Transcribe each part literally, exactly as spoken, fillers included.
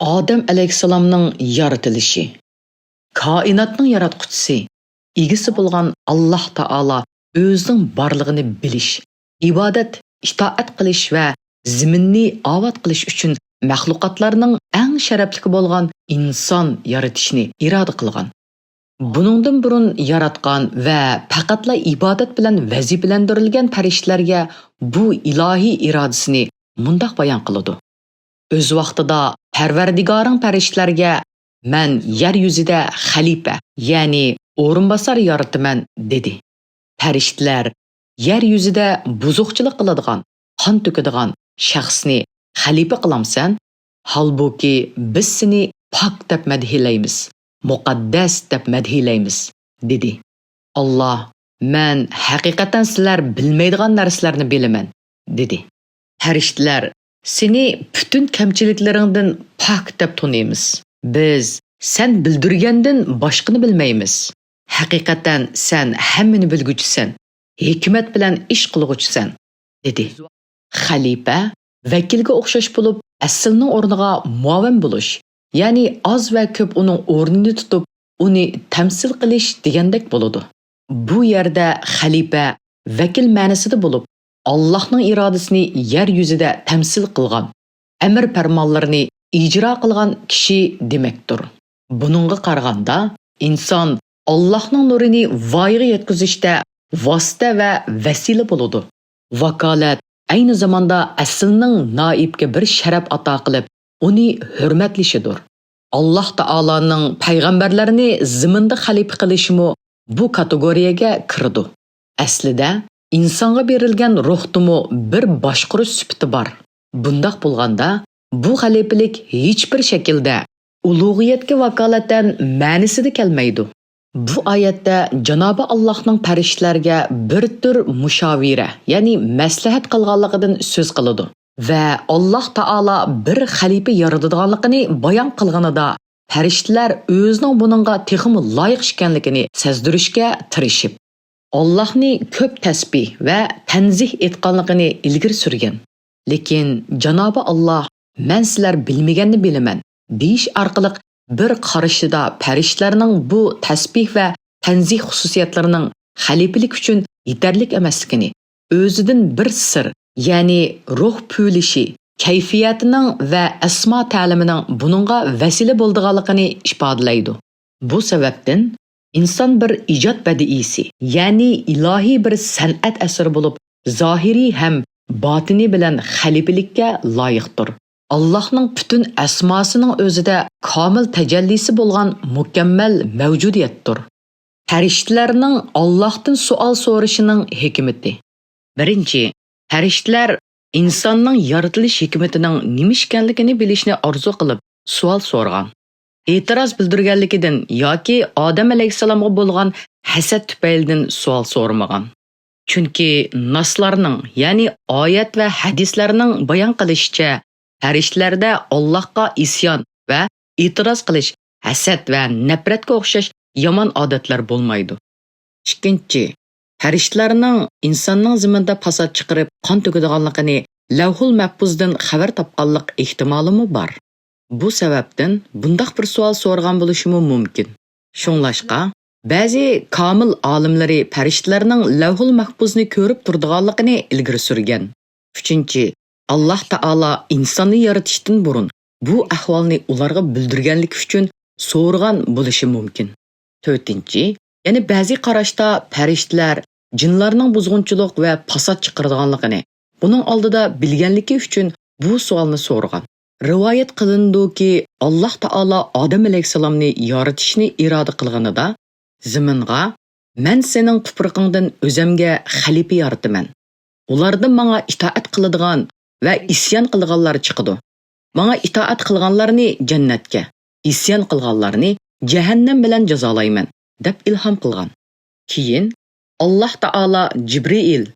ئادەم ئەلەيھىسسالامنىڭ يارىتىلىشى. كائىناتنىڭ ياراتقۇچىسى، ئىگىسى بولغان ئاللاھ تائالا ئۆزىنىڭ بارلىقىنى بىلىش، ئىبادەت، ئىتائەت قىلىش ۋە زېمىننى ئاۋات قىلىش ئۈچۈن مەخلۇقاتلارنىڭ ئەڭ شەرەپلىكى بولغان ئىنسان يارىتىشنى ئىرادە قىلغان. بۇنىڭدىن بۇرۇن ياراتقان ۋە پەقەتلا ئىبادەت بىلەن ۋەزىپىلەندۈرۈلگەن پەرىشتىلەرگە بۇ ئىلاھىي ئىرادىسىنى مۇنداق بايان قىلىدۇ: ئۆز ۋاقتىدا پەرۋەردىگارىڭ پەرىشتىلەرگە، «مەن يەر يۈزىدە خەلىپە، يەنى ئورۇنباسار يارىتىمەن» دېدى. پەرىشتىلەر، «يەر يۈزىدە بۇزۇقچىلىق قىلىدىغان، قان تۆكىدىغان شەخسنى خەلىپە قىلامسەن؟ ھالبۇكى، بىز سېنى پاك دەپ مەدھىيلەيمىز، مۇقەددەس دەپ مەدھىيلەيمىز» دېدى. ئاللاھ، «مەن ھەقىقەتەن سىلەر بىلمەيدىغان نەرسىلەرنى بىلىمەن» دېدى. پەرىشتىلەر، «سېنى پۈتۈن كەمچىلىكلىرىڭدىن پاك دەپ تونۇيمىز. بىز سەن بىلدۈرگەندىن باشقىنى بىلمەيمىز. ھەقىقەتەن سەن ھەممىنى بىلگۈچىسەن، ھېكمەت بىلەن ئىش قىلغۇچىسەن» دېدى. خەلىپە، ۋەكىلگە ئوخشاش بولۇپ، ئەسلىنىڭ ئورنىغا مۇئاۋىن بولۇش، يەنى ئاز ۋە كۆپ ئۇنىڭ ئورنىنى تۇتۇپ، ئۇنى تەمسىل قىلىش دېگەندەك بولىدۇ. بۇ يەردە خەلىپە ۋەكىل مەنىسىدە بولۇپ، ئاللاھنىڭ ئىرادىسىنى يەر يۈزىدە تەمسىل قىلغان، ئەمىر پەرمانلىرىنى ئىجرا قىلغان كىشى دېمەكتۇر. بۇنىڭغا قارىغاندا، ئىنسان ئاللاھنىڭ نۇرىنى ۋايىغا يەتكۈزۈشتە ۋاسىتە ۋە ۋەسىلە بولىدۇ. ۋاكالەت ئەينى زاماندا ئەسلىنىڭ نائىپكە بىر شەرەپ ئاتا قىلىپ، ئۇنى ھۆرمەتلىشىدۇر. ئاللاھ تائالانىڭ پەيغەمبەرلەرنى زېمىندا خەلىپە قىلىشىمۇ بۇ كاتېگورىيەگە كىرىدۇ. ئەسلىدە، ئىنسانغا بېرىلگەن روھتىمۇ بىر باشقۇرۇش سۈپىتى بار. بۇنداق بولغاندا، بۇ خەلىپىلىك ھېچبىر شەكىلدە ئۇلۇغىيەتكە ۋاكالىتەن مەنىسىدە كەلمەيدۇ. بۇ ئايەتتە جانابى ئاللاھنىڭ پەرىشتىلەرگە بىر تۈر مۇشاۋىرە، يەنى مەسلىھەت قىلغانلىقىدىن سۆز قىلىدۇ ۋە ئاللاھ تائالا بىر خەلىپە يارىتىدىغانلىقىنى بايان قىلغىنىدا، پەرىشتىلەر ئۆزىنىڭ بۇنىڭغا تېخىمۇ لايىق ئىكەنلىكىنى سەزدۈرۈشكە تىرىشىپ، ئاللاھنى كۆپ تەسبىھ ۋە تەنزىھ ئېيتقانلىقىنى ئىلگىرى سۈرگەن. لېكىن جانابى ئاللاھ، «مەن سىلەر بىلمىگەننى بىلىمەن» دېيىش ئارقىلىق بىر قارىشىدا پەرىشتىلەرنىڭ بۇ تەسبىھ ۋە تەنزىھ خۇسۇسىيەتلىرىنىڭ خەلىپىلىك ئۈچۈن يېتەرلىك ئەمەسلىكىنى، ئۆزىدىن بىر سىر، يەنى روھ پۈۋلىشى كەيپىياتىنىڭ ۋە ئەسما تەلىمىنىڭ بۇنىڭغا ۋەسىلە بولىدىغانلىقىنى ئىپادىلەيدۇ. بۇ سەۋەبتىن ئىنسان بىر ئىجاد بەدىئىيسى، يەنى ئىلاھىي بىر سەنئەت ئەسىرى بولۇپ، زاھىرىي ھەم باتىنىي بىلەن خەلىپىلىككە لايىقتۇر. ئاللاھنىڭ پۈتۈن ئەسماسىنىڭ ئۆزىدە كامىل تەجەللىسى بولغان مۇكەممەل مەۋجۇدىيەتتۇر. پەرىشتىلەرنىڭ ئاللاھتىن سوئال سورىشىنىڭ ھېكمىتى. بىرىنچى، پەرىشتىلەر ئىنساننىڭ يارىتىلىش ھېكمىتىنىڭ نېمە ئىكەنلىكىنى بىلىشنى ئارزۇ قىلىپ سوئال سورىغان. ئېتىراز بىلدۈرگەنلىكىدىن ياكى ئادەم ئەلەيھىسسالامغا بولغان ھەسەت تۈپەيلىدىن سوئال سورىمىغان. چۈنكى ناسلارنىڭ، يەنى ئايەت ۋە ھەدىسلەرنىڭ بايان قىلىشىچە، پەرىشتىلەردە ئاللاھقا ئىسيان ۋە ئېتىراز قىلىش، ھەسەت ۋە نەپرەتكە ئوخشاش يامان ئادەتلەر بولمايدۇ. ئىككىنچى، پەرىشتىلەرنىڭ ئىنساننىڭ زېمىندا پاسات چىقىرىپ، قان تۆكىدىغانلىقىنى لەۋھۇل مەھپۇزدىن خەۋەر تاپقانلىق ئېھتىمالىمۇ بار. بۇ سەۋەبتىن بۇنداق بىر سوئال سورىغان بولۇشىمۇ مۇمكىن. شۇڭلاشقا، بەزى كامىل ئالىملىرى پەرىشتىلەرنىڭ لەۋھۇل مەھپۇزنى كۆرۈپ تۇرىدىغانلىقىنى ئىلگىرى سۈرگەن. ئۈچىنچى، ئاللاھ تائالا ئىنساننى يارىتىشتىن بۇرۇن بۇ ئەھۋالنى ئۇلارغا بىلدۈرگەنلىكى ئۈچۈن سورىغان بولۇشى مۇمكىن. تۆتىنچى، يەنە بەزى قاراشتا پەرىشتىلەر جىنلارنىڭ بۇزغۇنچىلىق ۋە پاسات چىقىرىدىغانلىقىنى بۇنىڭ ئالدىدا بىلگەنلىكى ئۈچۈن بۇ سوئالنى سورىغان. رىۋايەت قىلىنىدۇكى، ئاللاھ تائالا ئادەم ئەلەيھىسسالامنى يارىتىشنى ئىرادە قىلغىنىدا، زېمىنغا، «مەن سېنىڭ تۇپرىقىڭدىن ئۆزەمگە خەلىپە يارىتىمەن. ئۇلاردىن ماڭا ئىتائەت قىلىدىغان ۋە ئىسيان قىلىدىغانلار چىقىدۇ. ماڭا ئىتائەت قىلغانلارنى جەننەتكە، ئىسيان قىلغانلارنى جەھەننەم بىلەن جازالايمەن» دەپ ئىلھام قىلغان. كېيىن ئاللاھ تائالا جىبرىئىل،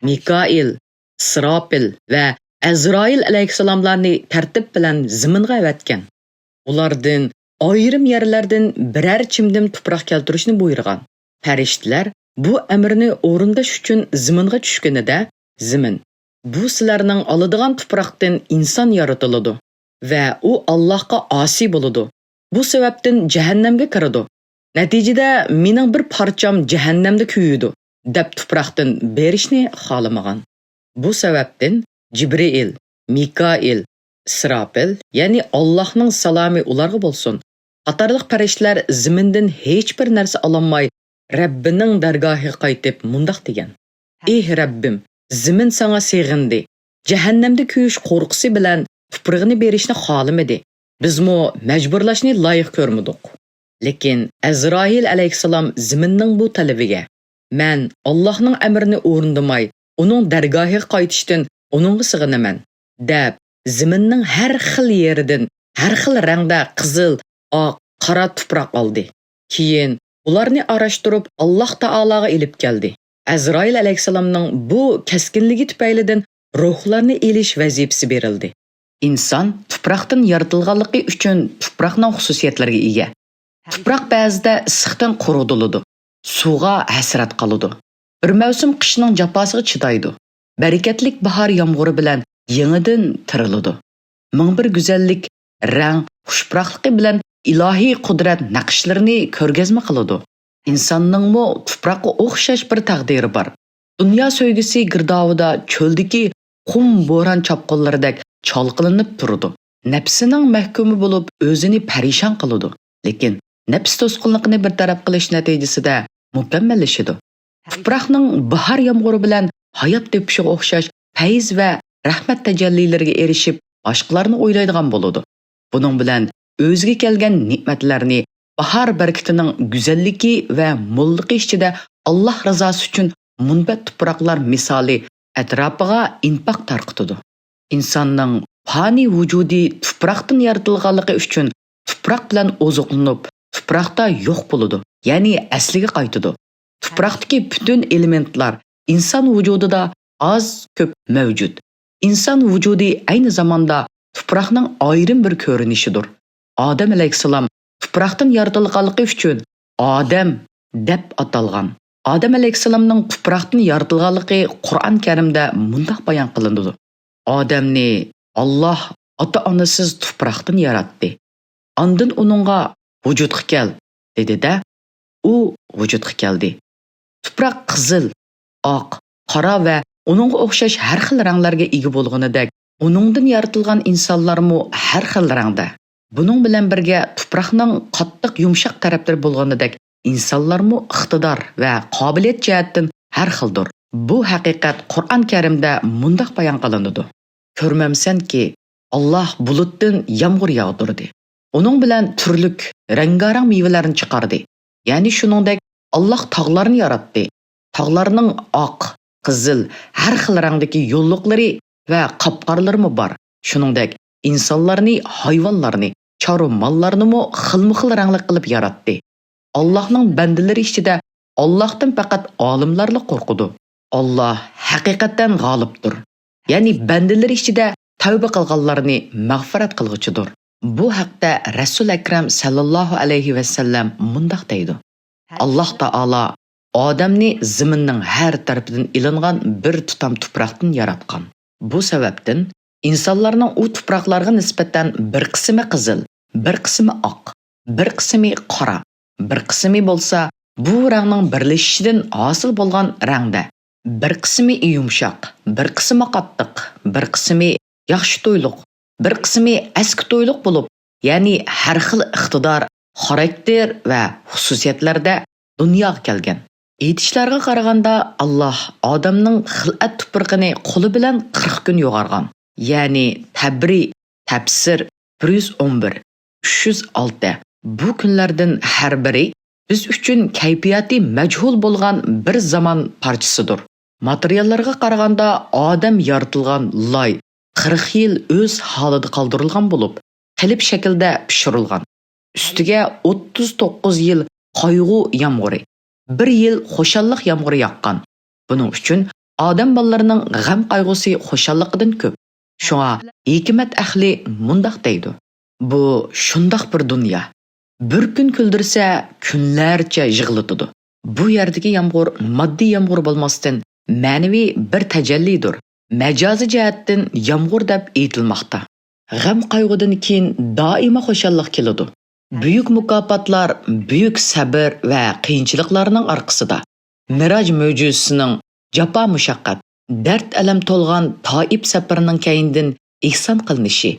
مىكائىل، ئىسراپىل ۋە ئەزرائىل ئەلەيھىسسالاملارنى تەرتىپ بىلەن زېمىنغا ئەۋەتكەن. ئۇلاردىن ئايرىم يەرلەردىن بىرەر چىمدىم تۇپراق كەلتۈرۈشنى بۇيرۇغان. پەرىشتىلەر بۇ ئەمرنى ئورۇنداش ئۈچۈن زېمىنغا چۈشكىنىدە، زېمىن، «بۇ سىلەرنىڭ ئالىدىغان تۇپراقتىن ئىنسان يارىتىلىدۇ. ۋە ئۇ ئاللاھقا ئاسىي بولىدۇ. بۇ سەۋەبتىن جەھەننەمگە كىرىدۇ. نەتىجىدە مېنىڭ بىر پارچام جەھەننەمدە كۆيىدۇ، دەپ تۇپراقتىن بېرىشنى خالىمىغان. بۇ سەۋەبتىن جىبرىئىل، مىكائىل، ئىسراپىل، يەنى ئاللاھنىڭ سالامى ئۇلارغا بولسۇن، قاتارلىق پەرىشتىلەر زېمىندىن ھېچبىر نەرسە ئالالماي، رەببىنىڭ دەرگاھىغا قايتىپ مۇنداق دېگەن: ئېھ رەببىم، زېمىن ساڭا سېغىندى، جەھەننەمدە كۆيۈش قورقۇسى بىلەن تۇپرىقىنى بېرىشنى خالىمىدى، بىزمۇ مەجبۇرلاشنى لايىق كۆرمىدۇق. لېكىن ئەزرائىل ئەلەيھىسسالام زېمىننىڭ بۇ تەلىپىگە، مەن ئاللاھنىڭ ئەمرىنى ئورۇندىماي، ئۇنىڭ دەرگاھىغا قايتىشتىن ئۇنىڭغا سېغىنىمەن، دەپ، زېمىننىڭ ھەر خىل يېرىدىن ھەر خىل رەڭدە قىزىل، ئاق، قارا تۇپراق ئالدى. كېيىن ئۇلارنى ئاراشتۇرۇپ، ئاللاھ تائالاغا ئېلىپ كەلدى. ئەزرائىل ئەلەيھىسسالامنىڭ بۇ كەسكىنلىكى تۈپەيلىدىن روھلارنى ئېلىش ۋەزىپىسى بېرىلدى. ئىنسان تۇپراقتىن يارىتىلغانلىقى ئۈچۈن تۇپراقنىڭ خۇسۇسىيەتلىرىگە ئىگە. تۇپراق بەزىدە ئىسسىقتىن قۇرۇتۇلىدۇ، سۇغا ھەسرەت قالىدۇ. بىر مەۋسۇم قىشنىڭ جاپاسىغا چىدايدۇ. بەرىكەتلىك باھار يامغۇرى بىلەن يېڭىدىن تىرىلىدۇ. مىڭ بىر گۈزەللىك، رەڭ، خۇشپۇراقلىقى بىلەن ئىلاھىي قۇدرەت نەقىشلىرىنى كۆرگەزمە قىلىدۇ. ئىنساننىڭمۇ تۇپراققا ئوخشاش بىر تەقدىرى بار. دۇنيا سۆيگۈسى گىردابىدا چۆلدىكى قۇم بوران چاپقۇنلىرىدەك چالقىلىنىپ تۇرىدۇ. نەپسىنىڭ مەھكۇمى بولۇپ، ئۆزىنى پەرىشان قىلىدۇ. لېكىن نەپس توسقۇنلۇقىنى بىر تەرەپ قىلىش نەتىجىسىدە مۇكەممەللىشىدۇ. تۇپراقنىڭ باھار يامغۇرى بىلەن ھايات تېپىشىغا ئوخشاش پەيز ۋە رەھمەت تەجەللىلىرىگە ئېرىشىپ، باشقىلارنى ئويلايدىغان بولىدۇ. بۇنىڭ بىلەن ئۆزىگە كەلگەن نېمەتلەرنى، باھار بەرىكىتىنىڭ گۈزەللىكى ۋە موللۇقى ئىچىدە ئاللاھ رىزاسى ئۈچۈن مۇنبەت تۇپراقلار مىسالى ئەتراپىغا ئىنپاق تارقىتىدۇ. ئىنساننىڭ پانىي ۋۇجۇدى تۇپراقتىن يارىتىلغانلىقى ئۈچۈن تۇپراق بىلەن ئوزۇقلىنىپ، تۇپراقتا يوق بولىدۇ، يەنى ئەسلىگە قايتىدۇ. تۇپراقتىكى پۈتۈن ئېلېمېنتلار ئىنسان ۋۇجۇدىدا ئاز-كۆپ مەۋجۇت. ئىنسان ۋۇجۇدى ئەينى زاماندا تۇپراقنىڭ ئايرىم بىر كۆرۈنۈشىدۇر. ئادەم ئەلەيھىسسالام تۇپراقتىن يارىتىلغانلىقى ئۈچۈن ئادەم دەپ ئاتالغان. ئادەم ئەلەيھىسسالامنىڭ تۇپراقتىن يارىتىلغانلىقى قۇرئان كەرىمدە مۇنداق بايان قىلىنىدۇ: ئادەمنى ئاللاھ ئاتا-ئانىسىز تۇپراقتىن ياراتتى. ئاندىن ئۇنىڭغا ۋۇجۇدقا كەل دېدى-دە، ئۇ ۋۇجۇدقا كەلدى. تۇپراق قىزىل، ئاق، قارا ۋە ئۇنىڭغا ئوخشاش ھەر خىل رەڭلەرگە ئىگە بولغىنىدەك، ئۇنىڭدىن يارىتىلغان ئىنسانلارمۇ ھەر خىل رەڭدە. بۇنىڭ بىلەن بىرگە تۇپراقنىڭ قاتتىق يۇمشاق تەرەپلىرى بولغىنىدەك، ئىنسانلارمۇ ئىقتىدار ۋە قابىلىيەت جەھەتتىن ھەر خىلدۇر. بۇ ھەقىقەت قۇرئان كەرىمدە مۇنداق بايان قىلىنىدۇ: كۆرمەمسەنكى، ئاللاھ بۇلۇتتىن يامغۇر ياغدۇردى. ئۇنىڭ بىلەن تۈرلۈك، رەڭگارەڭ مېۋىلەرنى چىقاردى. يەنى شۇنىڭدەك ئاللاھ تاغلارنى ياراتتى. تاغلارنىڭ ئاق، قىزىل، ھەر خىل رەڭدىكى يوللۇقلىرى ۋە قاپقارىلىرىمۇ بار. شۇنىڭدەك ئىنسانلارنى، ھايۋانلارنى، چارۋا ماللارنىمۇ خىلمۇخىل رەڭلىك قىلىپ ياراتتى. ئاللاھنىڭ بەندىلىرى ئىچىدە ئاللاھتىن پەقەت ئالىملارلا قورقىدۇ. ئاللاھ ھەقىقەتەن غالىبتۇر. يەنى بەندىلىرى ئىچىدە تەۋبە قىلغانلارنى مەغپىرەت قىلغۇچىدۇر. بۇ ھەقتە رەسۇل ئەكرەم سەللەللاھۇ ئەلەيھى ۋەسەللەم مۇنداق دەيدۇ: ئاللاھ تائالا ئادەمنى زېمىننىڭ ھەر تەرىپىدىن ئېلىنغان بىر تۇتام تۇپراقتىن ياراتقان. بۇ سەۋەبتىن ئىنسانلارنىڭ ئۇ تۇپراقلارغا نىسبەتەن بىر قىسمى قىزىل، بىر قىسمى ئاق، بىر قىسمى قارا، بىر قىسمى بولسا بۇ رەڭنىڭ بىرلىشىشىدىن ھاسىل بولغان رەڭدە، بىر قىسمى يۇمشاق، بىر قىسمى قاتتىق، بىر قىسمى ياخشى تويلۇق، بىر قىسمى ئەسكى تويلۇق بولۇپ، يەنى ھەر خىل ئىقتىدار، خاراكتېر ۋە خۇسۇسىيەتلەردە دۇنياغا كەلگەن. ئېيتىشلارغا قارىغاندا، ئاللاھ ئادەمنىڭ خىلئەت تۇپرىقىنى قولى بىلەن قىرىق كۈن يوغارغان. يەنى تەبرى، تەپسىر، بىر يۈز ئون بىر، ئۈچ يۈز ئالتە. بۇ كۈنلەردىن ھەر بىرى بىز ئۈچۈن كەيپىياتى مەجھۇل بولغان بىر زامان پارچىسىدۇر. ماتېرىياللارغا قارىغاندا، ئادەم يارىتىلغان لاي قىرىق يىل ئۆز ھالىدا قالدۇرۇلغان بولۇپ، قېلىپ شەكىلدە پىشۇرۇلغان. ئۈستىگە ئوتتۇز توققۇز يىل قايغۇ يامغۇرى، بىر يىل خۇشاللىق يامغۇرى ياغقان. بۇنىڭ ئۈچۈن ئادەم بالىلىرىنىڭ غەم-قايغۇسى خۇشاللىقىدىن كۆپ. شۇڭا ھېكمەت ئەھلى مۇنداق دەيدۇ: بۇ شۇنداق بىر دۇنيا. بىر كۈن كۈلدۈرسە، كۈنلەرچە يىغلىتىدۇ. بۇ يەردىكى يامغۇر ماددىي يامغۇر بولماستىن، مەنىۋى بىر تەجەللىدۇر. مەجازىي جەھەتتىن يامغۇر دەپ ئېيتىلماقتا. غەم-قايغۇدىن كېيىن دائىما خۇشاللىق كېلىدۇ. بۈيۈك مۇكاپاتلار بۈيۈك سەبر ۋە قىيىنچىلىقلارنىڭ ئارقىسىدا، مىراج مۆجىزىسىنىڭ جاپا-مۇشەققەت، دەرد-ئەلەم تولغان تائىپ سەپىرىنىڭ كەينىدىن ئېھسان قىلىنىشى،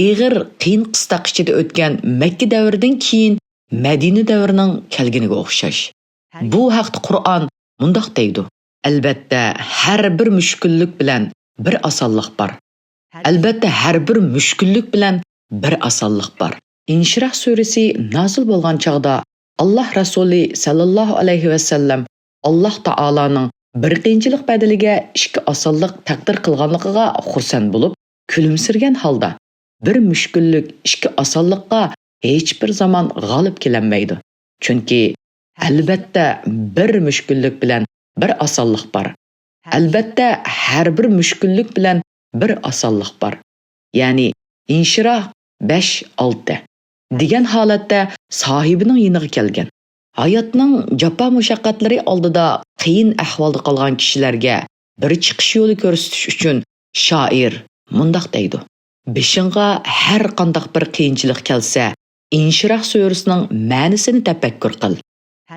ئېغىر قىيىن-قىستاق ئىچىدە ئۆتكەن مەككە دەۋرىدىن كېيىن مەدىنە دەۋرىنىڭ كەلگىنىگە ئوخشاش. بۇ ھەقتە قۇرئان مۇنداق دەيدۇ: «ئەلۋەتتە، ھەر بىر مۈشكۈللۈك بىلەن بىر ئاسانلىق بار. ئەلۋەتتە، ھەر بىر مۈشكۈللۈك بىلەن بىر ئاسانلىق بار.» ئىنشىراھ سۈرىسى نازىل بولغان چاغدا، ئاللاھ رەسۇلى سەللەللاھۇ ئەلەيھى ۋەسەللەم ئاللاھ تائالانىڭ بىر قىيىنچىلىق بەدىلىگە ئىككى ئاسانلىق تەقدىر قىلغانلىقىغا خۇرسەن بولۇپ، كۈلۈمسىرىگەن ھالدا، «بىر مۈشكۈللۈك ئىككى ئاسانلىققا ھېچبىر زامان غالىب كېلەلمەيدۇ. چۈنكى، ئەلۋەتتە، بىر مۈشكۈللۈك بىلەن بىر ئاسانلىق بار. ئەلۋەتتە، ھەر بىر مۈشكۈللۈك بىلەن بىر ئاسانلىق بار.» يەنى ئىنشىراھ بەش ئالتە دېگەن ھالەتتە ساھىبىنىڭ يېنىغا كەلگەن. ھاياتنىڭ جاپا-مۇشەققەتلىرى ئالدىدا قىيىن ئەھۋالدا قالغان كىشىلەرگە بىر چىقىش يولى كۆرسىتىش ئۈچۈن شائىر مۇنداق دەيدۇ: «بېشىڭغا ھەر قانداق بىر قىيىنچىلىق كەلسە، ئىنشىراھ سۈرىسىنىڭ مەنىسىنى تەپەككۇر قىل.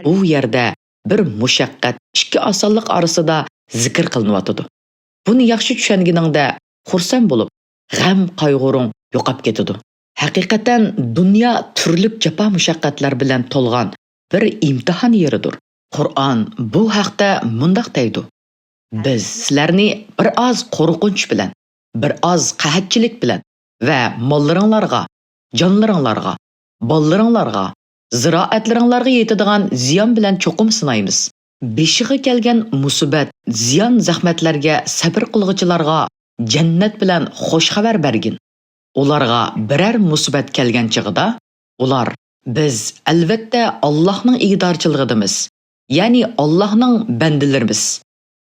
بۇ يەردە بىر مۇشەققەت، ئىككى ئاسانلىق ئارىسىدا زىكىر قىلىنىۋاتىدۇ. بۇنى ياخشى چۈشەنگىنىڭدە خۇرسەن بولۇپ، غەم-قايغۇرۇڭ يوقاپ كېتىدۇ.» ھەقىقەتەن، دۇنيا تۈرلۈك جاپا-مۇشەققەتلەر بىلەن تولغان بىر ئىمتىھان يېرىدۇر. قۇرئان بۇ ھەقتە مۇنداق دەيدۇ: «بىز سىلەرنى بىر ئاز قورقۇنچ بىلەن، بىر ئاز قەھەتچىلىك بىلەن ۋە ماللىرىڭلارغا، جانلىرىڭلارغا، بالىلىرىڭلارغا، زىرائەتلىرىڭلارغا يېتىدىغان زىيان بىلەن چوقۇم سىنايمىز. بېشىغا كەلگەن مۇسىبەت، زىيان-زەخمەتلەرگە سەبرى قىلغۇچىلارغا جەننەت بىلەن خۇش خەۋەر بەرگىن. ئۇلارغا بىرەر مۇسىبەت كەلگەن چېغىدا، ئۇلار، بىز، ئەلۋەتتە، ئاللاھنىڭ ئىگىدارچىلىقىدىمىز، يەنى ئاللاھنىڭ بەندىلىرىمىز،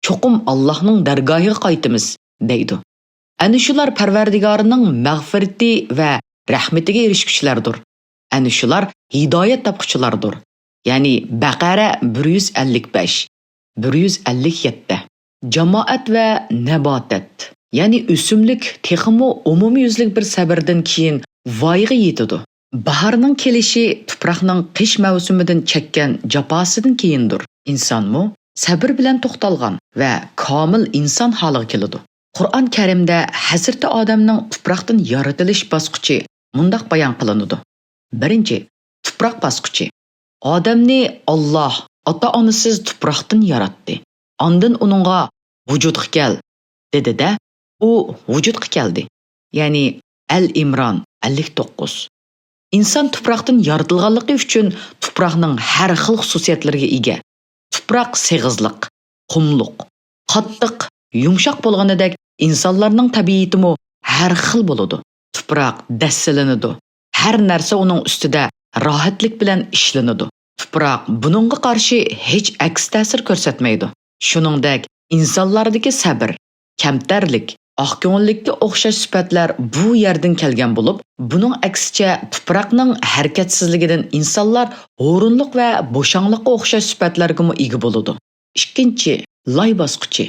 چوقۇم ئاللاھنىڭ دەرگاھىغا قايتىمىز، دەيدۇ. ئەنە شۇلار پەرۋەردىگارىنىڭ مەغپىرىتى ۋە رەھمىتىگە ئېرىشكۈچىلەردۇر. ئەنە شۇلار ھىدايەت تاپقۇچىلاردۇر.» يەنى بەقەرە بىر يۈز ئەللىك بەش، بىر يۈز ئەللىك يەتتە. جامائەت ۋە نەباتەت، يەنى ئۆسۈملۈك تېخىمۇ ئومۇميۈزلۈك بىر سەبىردىن كېيىن ۋايىغا يېتىدۇ. باھارنىڭ كېلىشى تۇپراقنىڭ قىش مەۋسۇمىدىن چەككەن جاپاسىدىن كېيىندۇر. ئىنسانمۇ سەبر بىلەن توختالغان ۋە كامىل ئىنسان ھالىغا كېلىدۇ. قۇرئان كەرىمدە ھەزرىتى ئادەمنىڭ تۇپراقتىن يارىتىلىش باسقۇچى مۇنداق بايان قىلىنىدۇ: بىرىنچى، تۇپراق باسقۇچى. ئادەمنى ئاللاھ ئاتا-ئانىسىز تۇپراقتىن ياراتتى. ئاندىن ئۇنىڭغا «ۋۇجۇدقا كەل» دېدى-دە، ئۇ ۋۇجۇدقا كەلدى. يەنى ئەل ئىمران ئەللىك توققۇز. ئىنسان تۇپراقتىن يارىتىلغانلىقى ئۈچۈن تۇپراقنىڭ ھەر خىل خۇسۇسىيەتلىرىگە ئىگە. تۇپراق سېغىزلىق، قۇملۇق، قاتتىق، يۇمشاق بولغىنىدەك ئىنسانلارنىڭ تەبىئىتىمۇ ھەر خىل بولىدۇ. تۇپراق دەسسىلىنىدۇ. ھەر نەرسە ئۇنىڭ ئۈستىدە راھەتلىك بىلەن ئىشلىنىدۇ. تۇپراق بۇنىڭغا قارشى ھېچ ئەكس تەسىر كۆرسەتمەيدۇ. شۇنىڭدەك ئىنسانلاردىكى سەبر، كەمتەرلىك، ئاقكۆڭۈللۈككە ئوخشاش سۈپەتلەر بۇ يەردىن كەلگەن بولۇپ، بۇنىڭ ئەكسىچە تۇپراقنىڭ ھەرىكەتسىزلىكىدىن ئىنسانلار ھۇرۇنلۇق ۋە بوشاڭلىققا ئوخشاش سۈپەتلەرگىمۇ ئىگە بولىدۇ. ئىككىنچى، لاي باسقۇچى.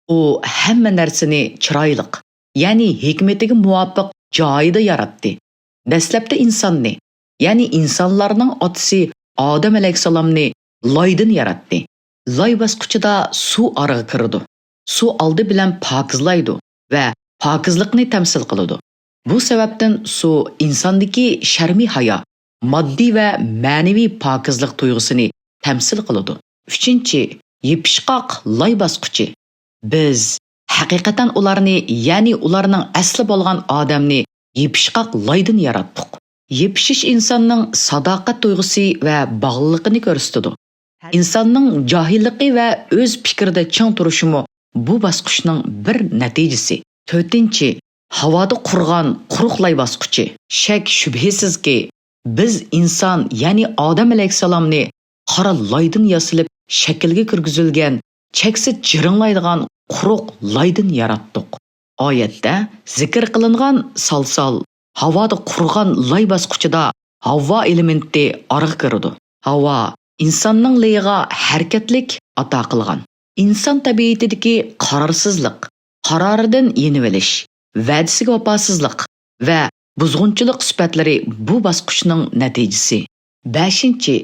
ئۇ ھەممە نەرسىنى چىرايلىق، يەنى ھېكمىتىگە مۇۋاپىق جايىدا ياراتتى. دەسلەپتە ئىنساننى، يەنى ئىنسانلارنىڭ ئاتىسى ئادەم ئەلەيھىسسالامنى لايدىن ياراتتى. لاي باسقۇچىدا سۇ ئارىغا كىرىدۇ. سۇ ئالدى بىلەن پاكىزلايدۇ ۋە پاكىزلىقنى تەمسىل قىلىدۇ. بۇ سەۋەبتىن سۇ ئىنساندىكى شەرمى ھايا، ماددىي ۋە مەنىۋى پاكىزلىق تۇيغۇسىنى تەمسىل قىلىدۇ. ئۈچىنچى، يېپىشقاق لاي باسقۇچى. بىز ھەقىقەتەن ئۇلارنى، يەنى ئۇلارنىڭ ئەسلى بولغان ئادەمنى يېپىشقاق لايدىن ياراتتۇق. يېپىشىش ئىنساننىڭ ساداقەت تۇيغۇسى ۋە باغلىقىنى كۆرسىتىدۇ. ئىنساننىڭ جاھىللىقى ۋە ئۆز پىكرىدە چىڭ تۇرۇشىمۇ بۇ باسقۇچنىڭ بىر نەتىجىسى. تۆتىنچى، ھاۋادا قۇرغان قۇرۇق لاي باسقۇچى. شەك-شۈبھىسىزكى، بىز ئىنسان، يەنى ئادەم ئەلەيھىسسالامنى قارا لايدىن ياسىلىپ شەكىلگە كىرگۈزۈلگەن، چەكسىز جىرىڭلايدىغان قۇرۇق لايدىن ياراتتۇق. ئايەتتە زىكىر قىلىنغان سالسال، ھاۋادا قۇرغان لاي باسقۇچىدا ھاۋا ئېلېمېنتى ئارىغا كىرىدۇ. ھاۋا ئىنساننىڭ لېيىغا ھەرىكەتلىك ئاتا قىلغان. ئىنسان تەبىئىتىدىكى قارارسىزلىق، قارارىدىن يېنىۋېلىش، ۋەدىسىگە ۋاپاسىزلىق ۋە بۇزغۇنچىلىق سۈپەتلىرى بۇ باسقۇچنىڭ نەتىجىسى. بەشىنچى،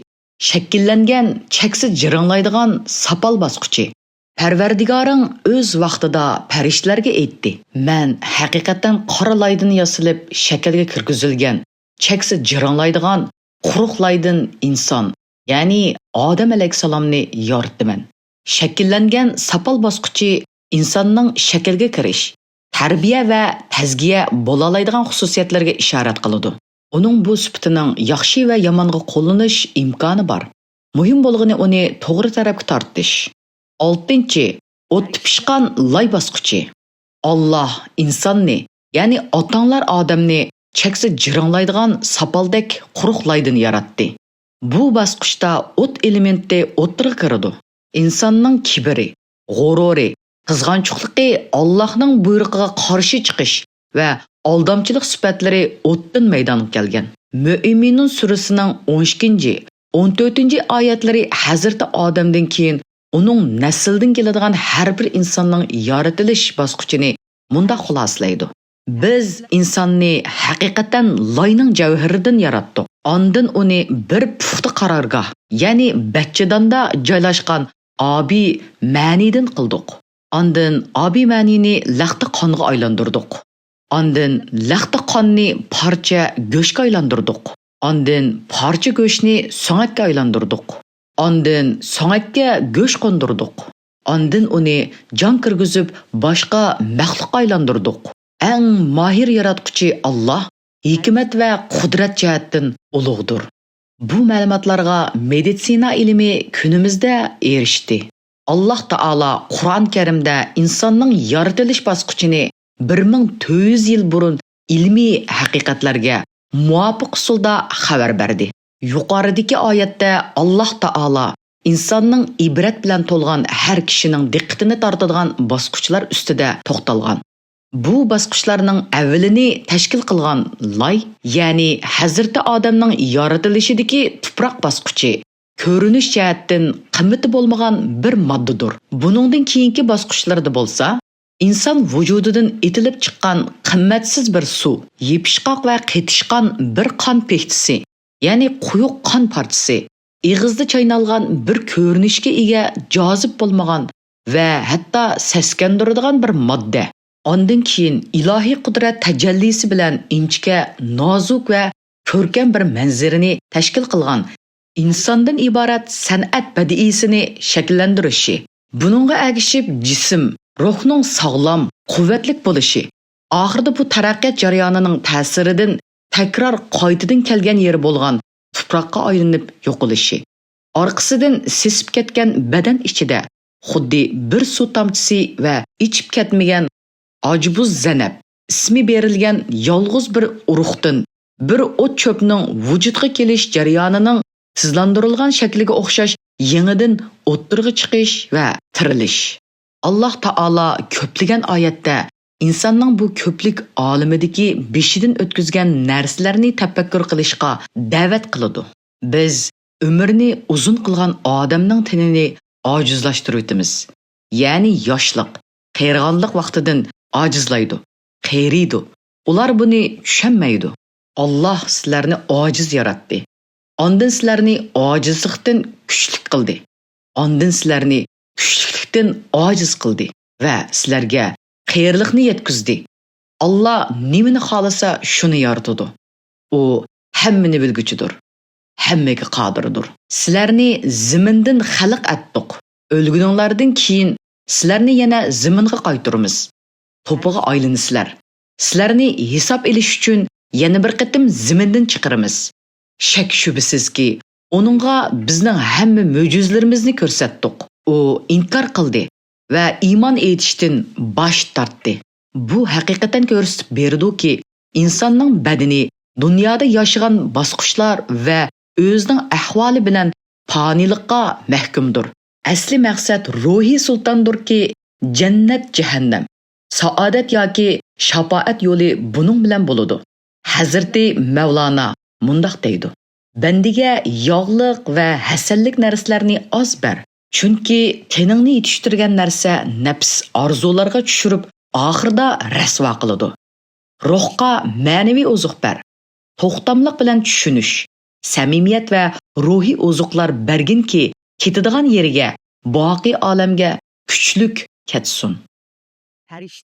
شەكىللەنگەن چەكسىز جىرىڭلايدىغان ساپال باسقۇچى. پەرۋەردىگارىڭ ئۆز ۋاقتىدا پەرىشتىلەرگە ئېيتتى، مەن ھەقىقەتەن قارا لايدىن ياسىلىپ شەكىلگە كىرگۈزۈلگەن، چەكسىز جىرىڭلايدىغان قۇرۇق لايدىن ئىنسان، يەنى ئادەم ئەلەيھىسسالامنى يارىتىمەن. شەكىللەنگەن ساپال باسقۇچى ئىنساننىڭ شەكىلگە كىرىش، تەربىيە ۋە تەزكىيە بولالايدىغان خۇسۇسىيەتلەرگە ئىشارەت قىلىدۇ. ئۇنىڭ بۇ سۈپىتىنىڭ ياخشى ۋە يامانغا قوللىنىش ئىمكانى بار. مۇھىم بولغىنى ئۇنى توغرا تەرەپكە تارتىش. ئالتىنچى، ئوتتا پىشقان لاي باسقۇچى. ئاللاھ ئىنساننى، يەنى ئاتاڭلار ئادەمنى چەكسىز جىرىڭلايدىغان ساپالدەك قۇرۇق لايدىن ياراتتى. بۇ باسقۇچتا ئوت ئېلېمېنتى ئوتتۇرىغا كىرىدۇ. ئىنساننىڭ كىبىرى، غۇرۇرى، قىزغانچۇقلۇقى، ئاللاھنىڭ بۇيرۇقىغا قارشى چىقىش ۋە ئالدامچىلىق سۈپەتلىرى ئوتتىن مەيدانغا كەلگەن. مۆئمىنۇن سۈرىسىنىڭ ئون ئىككىنچى، ئون تۆتىنچى ئايەتلىرى ھەزرىتى ئادەمدىن كېيىن ئۇنىڭ نەسلىدىن كېلىدىغان ھەر بىر ئىنساننىڭ يارىتىلىش باسقۇچىنى مۇنداق خۇلاسىلەيدۇ: بىز ئىنساننى ھەقىقەتەن لاينىڭ جەۋھىرىدىن ياراتتۇق. ئاندىن ئۇنى بىر پۇختا قارارگاھ، يەنى بەچچىداندا جايلاشقان ئابى مەنىدىن قىلدۇق. ئاندىن ئابى مەنىنى لەختە قانغا ئايلاندۇردۇق. ئاندىن لەختە قاننى پارچە گۆشكە ئايلاندۇردۇق. ئاندىن پارچە گۆشنى سۆڭەككە ئايلاندۇردۇق. ئاندىن سۆڭەككە گۆش قوندۇردۇق. ئاندىن ئۇنى جان كىرگۈزۈپ، باشقا مەخلۇققا ئايلاندۇردۇق. ئەڭ ماھىر ياراتقۇچى ئاللاھ ھېكمەت ۋە قۇدرەت جەھەتتىن ئۇلۇغدۇر. بۇ مەلۇماتلارغا مېدىتسىنا ئىلمى كۈنىمىزدە ئېرىشتى. ئاللاھ تائالا قۇرئان كەرىمدە ئىنساننىڭ يارىتىلىش باسقۇچىنى بىر مىڭ تۆت يۈز يىل بۇرۇن ئىلمىي ھەقىقەتلەرگە مۇۋاپىق ئۇسۇلدا خەۋەر بەردى. يۇقىرىدىكى ئايەتتە ئاللاھ تائالا ئىنساننىڭ ئىبرەت بىلەن تولغان ھەر كىشىنىڭ دىققىتىنى تارتىدىغان باسقۇچلار ئۈستىدە توختالغان. بۇ باسقۇچلارنىڭ ئەۋۋىلىنى تەشكىل قىلغان لاي، يەنى ھەزرىتى ئادەمنىڭ يارىتىلىشىدىكى تۇپراق باسقۇچى، كۆرۈنۈش جەھەتتىن قىممىتى بولمىغان بىر ماددىدۇر. بۇنىڭدىن كېيىنكى باسقۇچلىرىدا بولسا، ئىنسان ۋۇجۇدىدىن ئېتىلىپ چىققان قىممەتسىز بىر سۇ، يېپىشقاق ۋە قېتىشقان بىر قان پېھتىسى، يەنى قويۇق قان پارچىسى، ئېغىزدا چاينالغان بىر كۆرۈنۈشكە ئىگە جازىپ بولمىغان ۋە ھەتتا سەسكەندۈرىدىغان بىر ماددە. ئاندىن كېيىن ئىلاھىي قۇدرەت تەجەللىسى بىلەن ئىنچىكە، نازۇك ۋە كۆركەم بىر مەنزىرىنى تەشكىل قىلغان ئىنساندىن ئىبارەت سەنئەت بەدىئىيسىنى شەكىللەندۈرۈشى، بۇنىڭغا ئەگىشىپ جىسىم، روھنىڭ ساغلام، قۇۋۋەتلىك بولۇشى، ئاخىرىدا بۇ تەرەققىيات جەريانىنىڭ تەسىرىدىن تەكرار قايتىدىن كەلگەن يېرى بولغان تۇپراققا ئايلىنىپ يوقىلىشى، ئارقىسىدىن سېسىپ كەتكەن بەدەن ئىچىدە خۇددى بىر سۇ تامچىسى ۋە ئېچىپ كەتمىگەن ئاجبۇز زەنەپ، ئىسمى بېرىلگەن يالغۇز بىر ئۇرۇقتىن بىر ئوت چۆپنىڭ ۋۇجۇدقا كېلىش جەريانىنىڭ تېزلاندۇرۇلغان شەكلىگە ئوخشاش يېڭىدىن ئوتتۇرىغا چىقىش ۋە تىرىلىش. ئاللاھ تائالا كۆپلىگەن ئايەتتە ئىنساننىڭ بۇ كۆپلۈك ئالىمىدىكى بېشىدىن ئۆتكۈزگەن نەرسىلەرنى تەپەككۇر قىلىشقا دەۋەت قىلىدۇ. بىز ئۆمرىنى ئۇزۇن قىلغان ئادەمنىڭ تېنىنى ئاجىزلاشتۇرۇۋېتىمىز. يەنى ياشلىق، قېرىغانلىق ۋاقتىدىن ئاجىزلايدۇ، قېرىيدۇ. ئۇلار بۇنى چۈشەنمەيدۇ. ئاللاھ سىلەرنى ئاجىز ياراتتى. ئاندىن سىلەرنى ئاجىزلىقتىن كۈچلۈك قىلدى. ئاندىن سىلەرنى كۈچلۈكلۈكتىن ئاجىز قىلدى ۋە سىلەرگە قېرىلىقنى يەتكۈزدى. ئاللاھ نېمىنى خالىسا، شۇنى يارىتىدۇ. ئۇ ھەممىنى بىلگۈچىدۇر، ھەممىگە قادىردۇر. سىلەرنى زېمىندىن خەلق ئەتتۇق. ئۆلگىنىڭلاردىن كېيىن سىلەرنى يەنە زېمىنغا قايتۇرىمىز. توپىغا ئايلىنىسىلەر. سىلەرنى ھېساب ئېلىش ئۈچۈن يەنە بىر قېتىم زېمىندىن چىقىرىمىز. شەك-شۈبھىسىزكى، ئۇنىڭغا بىزنىڭ ھەممە مۆجىزىلىرىمىزنى كۆرسەتتۇق. ئۇ ئىنكار قىلدى ۋە ئىمان ئېيتىشتىن باش تارتتى. بۇ ھەقىقەتەن كۆرسىتىپ بېرىدۇكى، ئىنساننىڭ بەدىنى دۇنيادا ياشىغان باسقۇچلار ۋە ئۆزىنىڭ ئەھۋالى بىلەن پانىيلىققا مەھكۇمدۇر. ئەسلى مەقسەت روھىي سۇلتاندۇركى، جەننەت، جەھەننەم، سائادەت ياكى شاپائەت يولى بۇنىڭ بىلەن بولىدۇ. ھەزرىتى مەۋلانا مۇنداق دەيدۇ: بەندىگە ياغلىق ۋە ھەسەللىك نەرسىلەرنى ئاز بەر، چۈنكى تېنىڭنى يېتىشتۈرگەن نەرسە نەپس ئارزۇلارغا چۈشۈرۈپ، ئاخىرىدا رەسۋا قىلىدۇ. روھقا مەنىۋى ئوزۇق بەر. توختاملىق بىلەن چۈشىنىش، سەمىمىيەت ۋە روھىي ئوزۇقلار بەرگىنكى، كېتىدىغان يېرىگە، باقىي ئالەمگە كۈچلۈك كەتسۇن. پەرىشتە